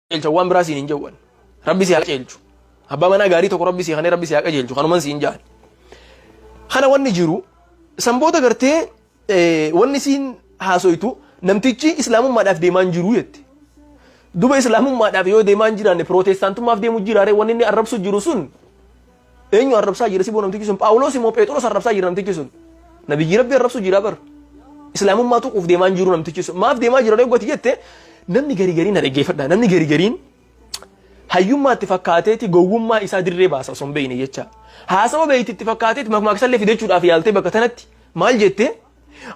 Qajeelcha, waan biraa siin hin jawwan. Rabbi si haa qajeelchu. Abbaa manaa gaarii tokko Rabbi si kanee Rabbi si haa qajeelchu, kanuman siin jaan. Kana wanni jiru san booda gartee wanni siin haasoytu namtichi islaamummaadhaaf deemaa hin jiru jette. Duba islaamummaadhaaf yoo deemaa hin jiraanne pirootestaantummaaf deemu jiraare? Wanni inni arrabsu jiru sun eenyu arrabsaa jira siboo namtichi sun? Phaawulos immoo Phexros arrabsaa jira namtichi sun? Nabiyyi Rabbi arrabsu jira bar. Islaamummaa tuquuf deemaa hin jiru namtichi sun. Maaf deemaa jira reeggoti jette? Namni gari gariin na dhaggeeffadha. Namni gari gariin hayyummaa itti fakkaateeti gowwummaa isaa dirree baasa osoo hin beekne jecha. Haasawa beeyti itti fakkaateeti makmaaksallee fidachuudhaaf yaaltee bakka tanatti maal jette?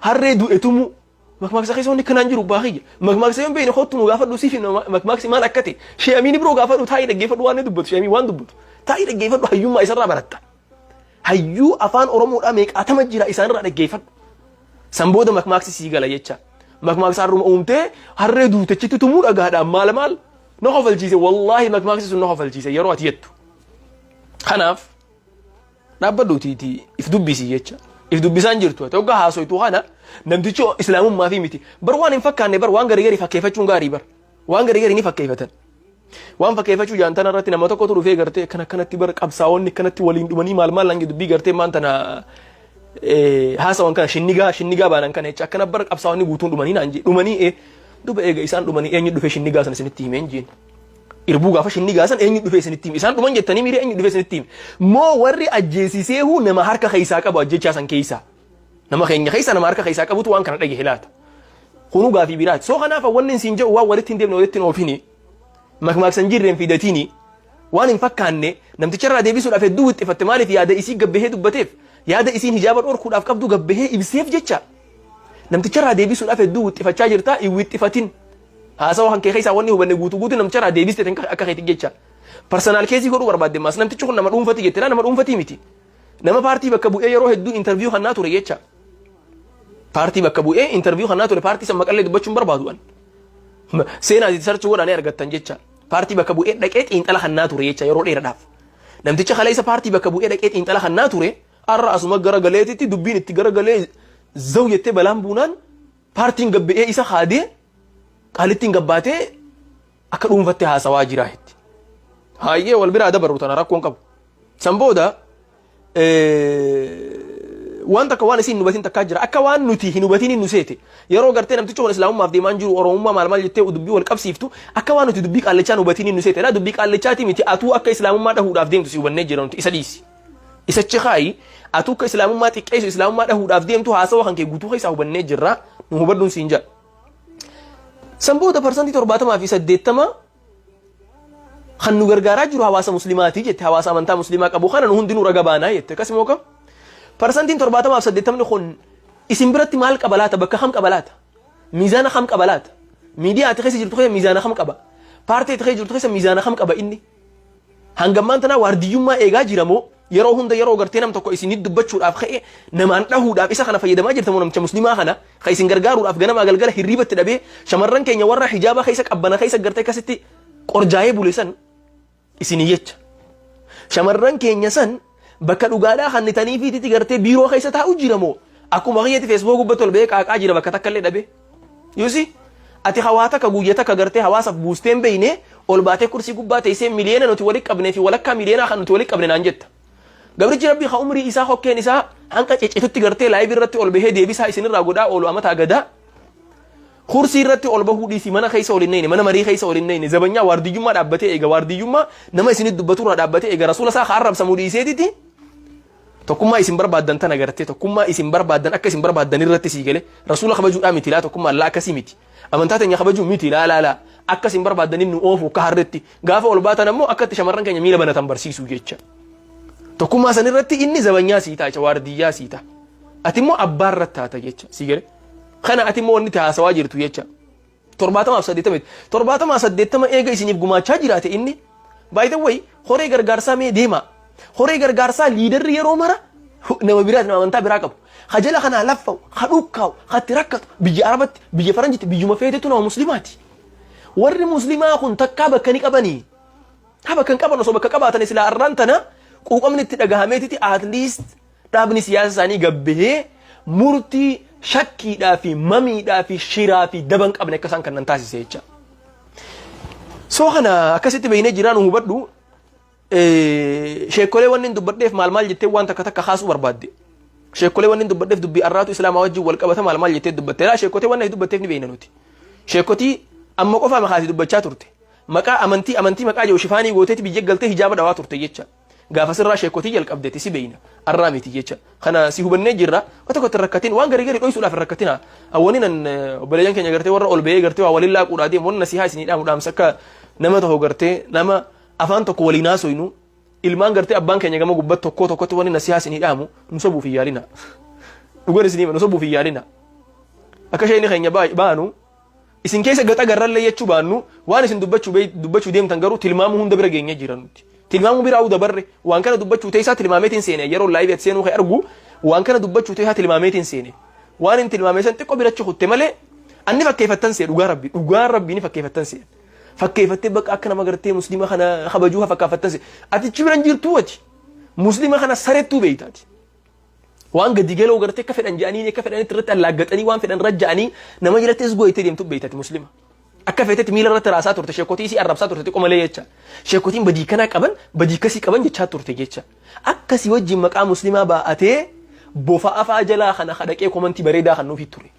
Harree du'e tumuu. Makmaaksa keessa wanni kanaan jiru baakiyya. Makmaaksa yoo hin beekne kottu nu gaafadhu, siif himna makmaaksi maal akka ta'e. Shee Amiin biroo gaafadhu, taa'ii dhaggeeffadhu waan inni dubbatu. Shee Amiin waan dubbatu. Taa'ii dhaggeeffadhu, hayyummaa isarraa baratta. Hayyuu afaan Oromoodhaa meeqaatama jira, isaanirraa dhaggeeffadhu. San booda makmaaksi sii gala jecha. Makmaaksa harruma uumtee harree duutechitti tumuu dhagaadhaan maal maal na kofalchiise, wallaahi makmaaksi sun na kofalchiise yeroo ati jettu. Kanaaf dhaabbadhuutiiti if dubbisi jecha. If dubbisaan jirtu ati hoggaa haasoytu kana namtichi islaamummaa fi miti. Bar waan hin fakkaanne, bar waan garii garii fakkeeffachuun gaarii bar. Waan garii garii ni fakkeeffatan. Waan fakkeeffachuu jaan tana irratti nama tokkotu dhufee gartee akkana akkanatti bar qabsaa'onni akkanatti waliin dhumanii maal maal hangi dubbii gartee maan tana haasawan kana shinnigaa shinnigaa baanan kana jecha akkana bar qabsaa'onni guutuun dhumanii naan jee. Dhumanii duba eega isaan dhumanii eenyu dhufee shinnigaa sana isinitti himeen jeen. Irbuu gaafa shinnigaa san eenyu dhufee isinitti hime? Isaan dhuman jettanii miiree eenyu dhufee isinitti hime? Moo warri ajjeesiseehu nama harka keessaa qabu ajjechaa san keessaa? Nama keenya keessa nama harka keessaa qabutu waan kana dhagahe laata? Kunuu gaafii biraati. Soo kanaaf wanni siin jedhu waan walitti hin deemne walitti hin oofini. Makmaaksan jirreen fidatini. Waan hin fakkaanne namticha irraa deebisuudhaaf hedduu wixxifatte. Maaliif? Yaada isii gabbahee dubbateef, yaada isiin hijaaba dhorkuudhaaf qabdu gabbahee ibseef jecha. Namticha irraa deebisuudhaaf hedduu wixxifachaa jirta, hin wixxifatin. Haasawa kan kee keessaa wanni hubanne guutuu guutuu namticha irraa deebiste akka keetti jecha. Personal case godhuu barbaadde maas namtichi kun nama dhuunfati jette, nama dhuunfatii miti. Nama paartii bakka bu'ee yeroo hedduu interview kannaa ture jecha. Paartii bakka bu'ee interview kannaa ture, paartii san maqallee dubbachuun barbaadu an. Seenaa itti search godhanii argattan jecha. Paartii bakka bu'ee dhaqee xiinxala kannaa ture jecha yeroo dheeraadhaaf. Namticha kaleessa paartii bakka bu'ee dhaqee xiinxala kannaa ture har'a asuma gara galeetitti dubbiin itti gara galee zaw jettee balaan buunaan paartiin gabba'ee isa kaadee qaalittiin gabbaatee akka dhuunfatti haasawaa jira jetti. Hayyee, wal biraa dabarru, tana rakkoon qabu. San booda waan takka waan isin hin hubatin takkaa jira. Akka waan nuti hin hubatin nu seete. Yeroo gartee namtichi kun islaamummaaf deemaan jiru oromummaa maal maal jettee dubbii wal qabsiiftu, akka waan nuti dubbii qaallichaa hin hubatin nu seete. Laa, dubbii qaallichaati miti, atuu akka islaamummaa dhahuudhaaf deemtu si hubannee jira nuti, isa dhiisi. Isachi kaayi, atuu akka islaamummaa xiqqeessu, islaamummaa dhahuudhaaf deemtu haasawa kan kee guutuu keessaa hubannee jirra, nu hubadhuun siin jedha. San booda 70% fi 80 kan nu gargaaraa jiru hawaasa muslimaatii jette, hawaasa amantaa muslimaa qabu kana nu hundinuu raga baanaa jette. Akkasuma kam 70% fi 80n kun isin biratti maal qaba laata? Bakka kam qaba laata? Miizaana kam qaba laata? Miidiyaa ati keessa jirtu keessa miizaana kam qaba? Paartii ati keessa jirtu keessa miizaana kam qaba inni? Hangammaan tanaa waardiyyummaa eegaa jira moo yeroo hunda yeroo gartee nam tokko isinit dubbachuudhaaf ka'e namaan dhahuudhaaf isa kana fayyadamaa jirta moo namicha muslimaa kana ka isin gargaaruudhaaf ganamaa galgala hirriibatti dhabee shamarran keenya warra hijaaba keessa qabbana keessa gartee akkasitti qorjaa'ee bule san isinii jecha? Shamarran keenya san bakka dhugaadhaa kannitanii fiititti gartee biiroo keessa taa'u jira moo akkuma kiyyatti Facebook gubbatti ol ba'ee qaaqaa jira bakka takka illee dhabee? Yusi ati hawaa takka guyya takka gartee hawaasaaf buustee hin beeyne, ol baatee kursii gubbaa teessee miliyoona nuti walitti qabnee fi walakkaa miliyoonaa kan nuti walitti qabne naan jetta. Gabrichi Rabbii ka umrii isaa hokkeen isaa hanqa ciccitutti gartee live irratti ol bahee deebisaa isinirraa godhaa oolu amataa gadaa. Kursii irratti ol bahuu dhiisi, mana keessa ol hin neeyne, mana marii keessa ol hin neeyne, zabanyaa waardiyyummaa dhaabbatee eega, waardiyyummaa nama isinit dubbaturraa dhaabbatee eega, rasuula isaa ka arrabsamu dhiiseetiti tokkummaa isin barbaaddan tana gartee tokkummaa isin barbaaddan akka isin barbaaddan irratti sii gale rasuula kabajuudhaa miti, laa, tokkummaa laa akkasii miti, amantaa teenya kabajuu miti, laa laa laa, akka isin barbaaddan nu oofu akka harretti gaafa ol baatan ammoo akka itti shamarran keenya miila banatan barsiisuu jecha. Tokkummaa san irratti inni zabanyaa sii ta'a jecha, waardiyyaa sii ta'a, ati immoo abbaa irratti taata jecha sii gale. Kana ati immoo wanni itti haasawaa jirtu jecha 70f 80, 70f 80 eega isiniif gumaachaa jiraate inni. By the way, horee gargaarsaa mee deema, horee gargaarsaa leaderri yeroo mara nama biraati, nama amantaa biraa qabu ka jala kanaa laffa'u, ka dhukkaa'u, ka itti rakkatu biyya Arabatti, biyya Faranjitti, biyyuma feetetu nama muslimaati. Warri muslimaa kun takkaa bakka ni qabanii? Ha, bakka hin qaban. Osoo bakka qabaatan silaa arraan tana quuqamni itti dhagahameetiti at least dhaabni siyaasa isaanii gabbahee murtii shakkiidhaa fi mamiidhaa fi shiraa fi daba hin qabne akka isaan kannan taasise jecha. So kana akkasitti beeynee jiraan hubadhu. Sheekolee wanni hin dubbadheef maal maal jettee waan takka takka kaasuu barbaadde. Sheekolee wanni hin dubbadheef dubbii arraatu islaamaa wajjin wal qabata maal maal jettee dubbatte. Laa, sheekotee wanni dubbatteef ni beeyna nuti. Sheekotii amma qofaa maqaati dubbachaa turte. Maqaa amantii, amantii maqaa jiru shifaanii gooteeti biyya galtee hijaaba dhawaa turte jecha. Gaafa sirraa sheekotii jalqabdeeti si beeyna. Arraa miti jecha. Kana si hubannee jirra. Waan tokko itti rakkatin, waan garii garii dhoysuudhaaf hin rakkatina. Awwani nan obboleeyyan keenya gartee warra ol ba'ee gartee waa waliin laaquudhaa deemu, wanni nasihaa isinii dhaamu dhaamsa akka nama tokko gartee nama afaan tokko waliin haasoynu, ilmaan gartee abbaan keenya gama gubbatti tokkoo tokkotti wanni nasihaa isinii dhaamu, nu sobuuf hin yaalina. Dhugan isinii nu sobuuf hin yaalina. Akka isheen keenya baanu isin keessa gaxa garrallee jechuu baannu, waan isin dubbachuu deemtan garuu tilmaamuu hunda bira geenye jira nuti. Tilmaamuu biraa dabarre, waan kana dubbachuu teessaa tilmaameetiin seene. Yeroo live ati seenuu kee argu, waan kana dubbachuu teessaa tilmaameetiin seene. Waan hin tilmaame san xiqqoo birachi kutte malee anni fakkeeffattan see. Dhugaa Rabbi, dhugaa Rabbi, ni fakkeeffattan see. Fakkeeffattee bakka akka nama gartee Muslima kana kabajuu haa fakkaaffattan see. Atichi biran jirtuu, ati Muslima kana sarettuu beeytaati. Waan gadi galoo gartee akka fedhan jedhanii, akka fedhanitti irratti allaaggatanii, waan fedhan irra ja'anii nama jalatti es gooyitee deemtu beeytati Muslima. Akka feetetti miila irratti raasaa turte, sheekotii isii arrabsaa turte xiqqoo malee jecha. Sheekotiin badii kanaa qaban, badii kasii qaban jechaa turte jecha. Akkasii wajjin maqaa Muslimaa baa'atee bofa afaa jalaa kana kadhaqee comment bareedaa kan nuufi ture.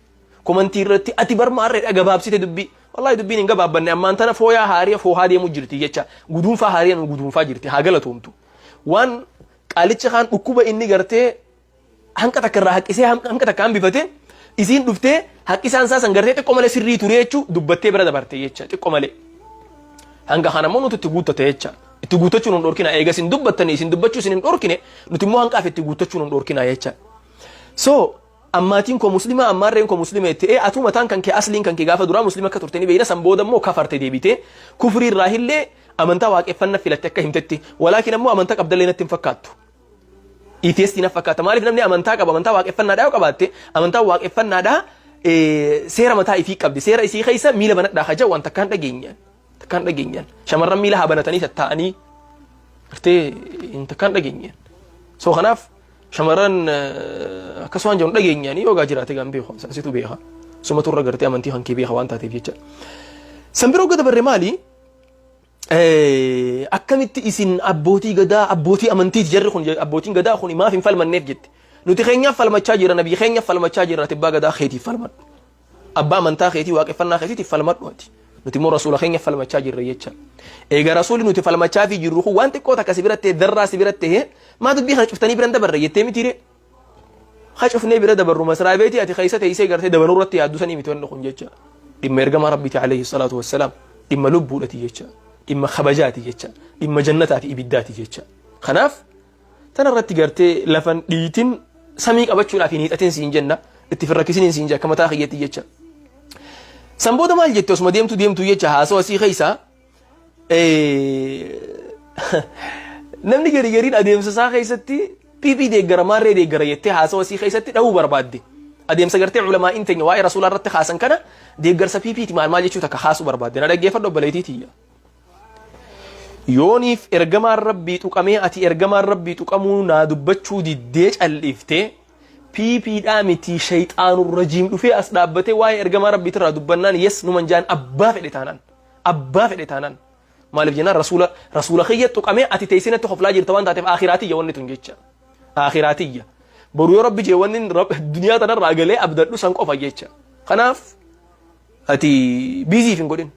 Comment irratti ati barmaarreedha gabaabsite dubbii. Wallaahi dubbiin hin gabaabbanne, ammaan tana fooyaa haariya foohaa deemuu jirti jecha. Guduunfaa haariya nu guduunfaa jirti, haa galatoomtu. Waan qaalicha kaan dhukkuba inni gartee hanqa takka irraa haqqisee hanqa takka hambifate, isiin dhuftee haqqisaan isaa san gartee xiqqoo malee sirrii ture jechuu dubbattee bira dabarte jecha xiqqoo malee. Hanga kana immoo nuti itti guuttate jecha. Itti guuttachuu nun dhorkina, eega isin dubbattanii isin dubbachuu isin hin dhorkine, nuti immoo hanqaaf itti guuttachuu nun dhorkina jecha. So ammaatiin koo Muslima, ammaarreen koo Muslima itti ee atuu mataan kan kee asliin kan kee gaafa duraa Muslima akka turte ni beeyna. San booda immoo kafarte, deebitee kufrii irraa illee amantaa waaqeffanna filatte akka himtetti, walaakin ammoo amantaa qabdallee natti hin fakkaattu. Atheist na fakkaata. Maaliif? Namni amantaa qaba, amantaa waaqeffannaadhaa yoo qabaatte, amantaa waaqeffannaadhaa seera mataa ifii qabdi. Seera isii keessa miila banadhaa haja waan takkaan dhageenyaan. Takkaan dhageenyaan. Shamarran miila haa banatanii tattaa'anii gartee hin takkaan dhageenyaan. So kanaaf shamarran akkas waan jedhu dhageenyaan yoo gaa jiraate gaan beeku sansitu beeka. Sumatu irra gartee amantii kan kee beeka waan taateef jecha. San biroo gada barre maali? Akkamitti isin abbootii gadaa, abbootii amantiiti jarri kun, abbootiin gadaa kun maaf hin falmanneef jette. Nuti keenyaaf falmachaa jira, nabii keenyaaf falmachaa jira, ati abbaa gadaa keetiif falmadhu. Abbaa amantaa keetii waaqeffannaa keetiitiif falmadhu ati. Nuti immoo Rasuula keenyaaf falmachaa jirra jecha. Egaa Rasuulli nuti falmachaa fi jirru kun waan xiqqoo takka si biratti darraa si biratti ta'ee maa dubbii kana cuftanii biran dabarra jettee mitiire. Ha cufnee bira dabarru, masraa beetii ati keessa teessee gartee dabaluu irratti yaaddu sanii miti wanni kun jecha. Dhimma ergamaa Rabbiiti alayhi salaatu wassalaam, dhimma lubbuudhati jecha, dhimma kabajaati jecha, dhimma jannataa fi ibiddaati jecha. Kanaaf tana irratti gartee lafan dhiitin, samii qabachuudhaaf hin hiixatin siin jenna, itti firrakkisiniin siin jenna akka mataa kiyyatti jecha. San booda maal jette? Osuma deemtu deemtu jecha haasawa sii keessaa namni gari gariin adeemsa isaa keessatti PP deeggara, maarree deeggara jettee haasawa sii keessatti dha'uu barbaadde. Adeemsa gartee ulamaa'iin teenya waa'ee Rasuulaa irratti kaasan kana deeggarsa PPti maal maal jechuu takka kaasuu barbaadde. Na dhaggeeffadhu, obboleettii tiyya. Yooniif ergamaan Rabbii tuqamee, ati ergamaan Rabbii tuqamuu naa dubbachuu diddee cal'iftee, PP dhaa miti, shayxaanur rajiim dhufee as dhaabbatee waa'ee ergamaa Rabbiitirraa dubbannaan yes numan jaan, abbaa fedhe taanaan. Abbaa fedhe taanaan. Maaliif jennaan, Rasuula kiyya tuqamee ati teessee natti koflaa jirta waan taateef, aakhiraatiyya wanni tun jecha. Aakhiraatiyya. Boru yoo Rabbi jee wanni duniyaa tanarraa galee abdadhu san qofa jecha. Kanaaf ati busy if hin godhin.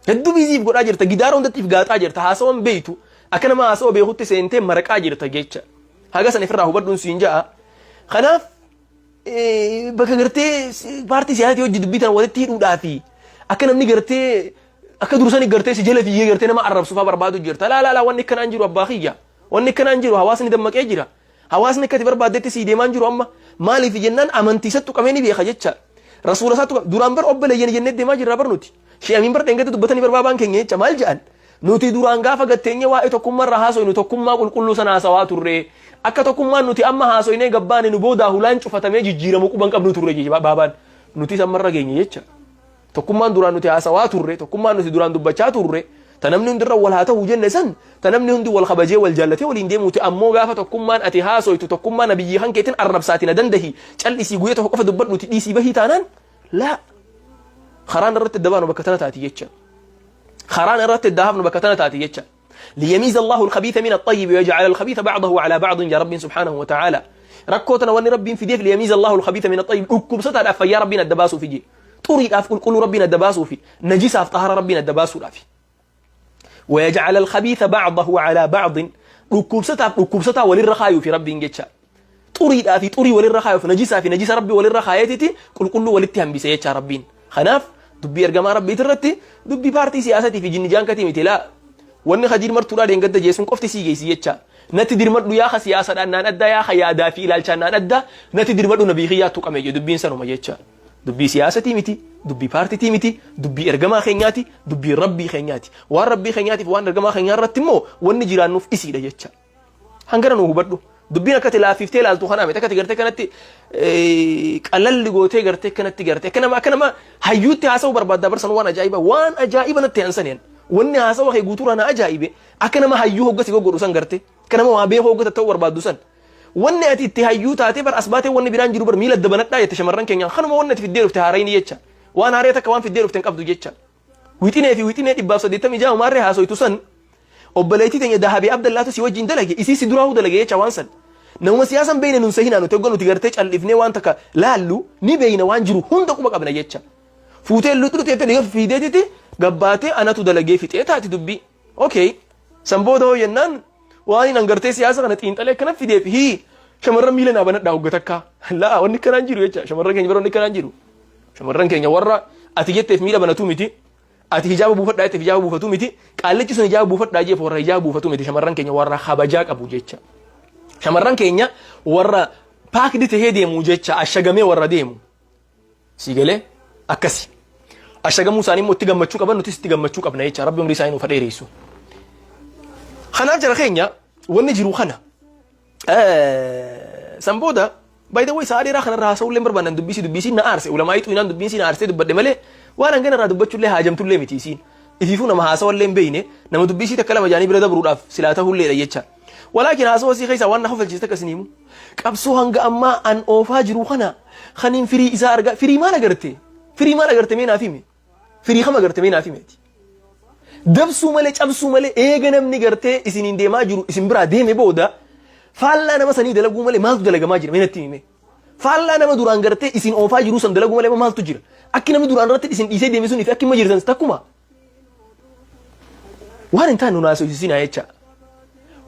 Hedduu busy if godhaa jirta. Gidaara hundatti if gaaxaa jirta. Haasawan beeytu. Akka nama haasawa beekutti seentee maraqaa jirta jecha. Haga san ifirraa hubadhuun siin ja'a. Kanaaf bakka gartee paartii siyaasaa hojii dubbii tana walitti hidhuudhaa fi akka namni gartee akka dursanii gartee si jala fiigee gartee nama arrabsuufaa barbaadu jirta. Laa laa laa, wanni akkanaan jiru, abbaa kiyya. Wanni akkanaan jiru, hawaasni dammaqee jira. Hawaasni akka ati barbaaddetti sii deemaan jiru amma. Maaliif jennaan, amantii isatti tuqamee ni beeka jecha. Rasuula isaatti duraan bar obboleeyyan jennee deemaa jirra bar nuti. Shi'amiin bar dheengadda dubbatanii barbaabaan keenya jecha maal jedhan? Nuti duraan gaafa gatteenye waa'ee tokkummaa irraa haasoynu tokkummaa qulqulluu sana haasawaa turre. Akka tokkummaan nuti amma haasoynee gabbaane nu boodaa hulaan cufatamee jijjiiramu quban qabnu turre jecha baabaan. Nutis ammarra geenye jecha. Tokkummaan duraan nuti haasawaa turre, tokkummaan nuti duraan dubbachaa turre, ta namni hundirra wal haa ta'u jenne san, ta namni hundi wal kabajee wal jaallatee waliin deemuuti. Ammoo gaafa tokkummaan ati haasoytu tokkummaa nabiyyii kan keetiin arrabsaati na dandahi, cal'isii guyyaa tokko qofa dubbadhuuti dhiisii bahii taanaan, laa, karaan irratti dabaanu bakka tana taati jecha. Karaan irratti adda hafnu bakka tana taati jecha. Liyamiiza Allahu al-khabiitha min at-tayyib wa yaj'ala al-khabiitha ba'dahu ala ba'din ja Rabbiin subhaanahu wa ta'ala. Rakkoo tana wanni Rabbiin fideef liyamiiza Allahu al-khabiitha min at-tayyib dhukkubsataadhaaf fayyaa Rabbiin adda baasuufi je. Xuriidhaaf qulqulluu Rabbiin adda baasuufi najisaaf xahara Rabbiin adda baasuudhaafi. Wa yaj'ala al-khabiitha ba'dahu ala ba'din dhukkubsataaf dhukkubsataa walirra kaayuufi Rabbiin jecha. Xuriidhaa fi xurii walirra kaayuuf najisaa fi najisa Rabbi walirra kaayeetiti qulqulluu walitti hambise jecha Rabbiin. Kanaaf dubbii ergamaa Rabbiiti irratti dubbii paartii siyaasatii fi jinni jaankatii miti laa. Wanni Khadiir Martuudhaa dheengadda jee sun qofti sii geessi jecha. Natti dirmadhu yaa ka siyaasadhaan naan adda yaa ka yaadaa fi ilaalchaan naan adda natti dirmadhu nabii kiyyaa tuqame jee dubbiin sanuma jecha. Dubbii siyaasatii miti, dubbii paartitii miti, dubbii ergamaa keenyaati, dubbii Rabbii keenyaati. Waan Rabbii keenyaatiif waan ergamaa keenyaa irratti immoo wanni jiraannuuf isiidha jecha. Hangana nuu hubadhu. Dubbiin akkati laaffiftee ilaaltu kanaa miti. Akkati gartee kanatti qalalli gootee gartee kanatti gartee akka nama akka nama hayyuutti haasa'uu barbaaddaa barsan waan ajaa'iba waan ajaa'iba natti hansaneen. Wanni haasawa kee guutuurraa na ajaa'ibe akka nama hayyuu hoggasi goggodhu san gartee akka nama waa beekuu hoggata ta'uu barbaaddu san. Wanni ati itti hayyuu taatee bar as baatee wanni biraan jiru bar miila dabanadhaa jette shamarran keenyaan kanuma wanni ati fiddee dhufte haarayni jecha. Waan haaree takka waan fiddee dhufte hin qabdu jecha. Wixinee fi wixinee 186 maarree haasoytu san obboleettii teenya Dahabee Abdallaatu si wajjin dalage isii si duraahuu dalage jecha waan san. Namuma siyaasan beeyne nun sehinaa nuti hogga nuti gartee callifnee waan takka laallu ni beeyna waan jiru hunda quba qabna jecha. Fuutee luxluxi jettee dhiiga fiideetiti gabbaatee anatu dalagee fixee taati dubbii. Okay. San booda hoo jennaan waan hin gartee siyaasa kana xiinxalee akkana fideef hii shamarran miila naa banadhaa hogga takka. Laa wanni akkanaan jiru jecha shamarran keenya bira wanni akkanaan jiru. Shamarran keenya warra ati jetteef miila banatuu miti. Ati hijaaba buufadhaa jetteef hijaaba buufatuu miti. Qaallichi sun hijaaba buufadhaa jeef warra hijaaba buufatuu miti. Shamarran keenya warra kabajaa qabu jecha. Shamarran keenya warra paakdi tahee deemu jecha ashagamee warra deemu. Sii galee akkasi. Ashagamuu isaanii immoo itti gammachuu qaban nutis itti gammachuu qabna jecha rabbi umrii isaanii nuuf haa dheeressu. Kanaaf jara keenya wanni jiru kana. San booda by the way sa'a dheeraa kanarraa haasa'uu illee barbaadan dubbisi dubbisi na aarse ulamaa xuinaan dubbisi na aarsee dubbadhe malee waan hangana irraa dubbachuu illee haajamtu illee miti isiin. Ifiifuu nama haasawa illee hin beeyne nama dubbisii takka lama jaanii bira dabruudhaaf silaa ta'uu illeedha jecha. Walaakin haasawa sii keessaa waan na kofalchiise takka isin himu. Qabsoo hanga ammaa an oofaa jiru kana kaniin firii isaa argaa firii maal agarte? Firii maal agarte mee naaf himi? Firii kam agarte mee naaf himeeti? Dabsuu malee cabsuu malee eega namni gartee isiniin deemaa jiru isin biraa deeme booda faallaa nama sanii dalaguu malee maaltu dalagamaa jira mee natti himi? Faallaa nama duraan gartee isin oofaa jiruu san dalaguu malee maaltu jira? Akki namni duraan irratti isin dhiisee deeme sunii fi akki imma jirtan takkuma. Waan hin taane nu naasofsiisinaa jecha.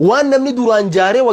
Waan namni duraan jaaree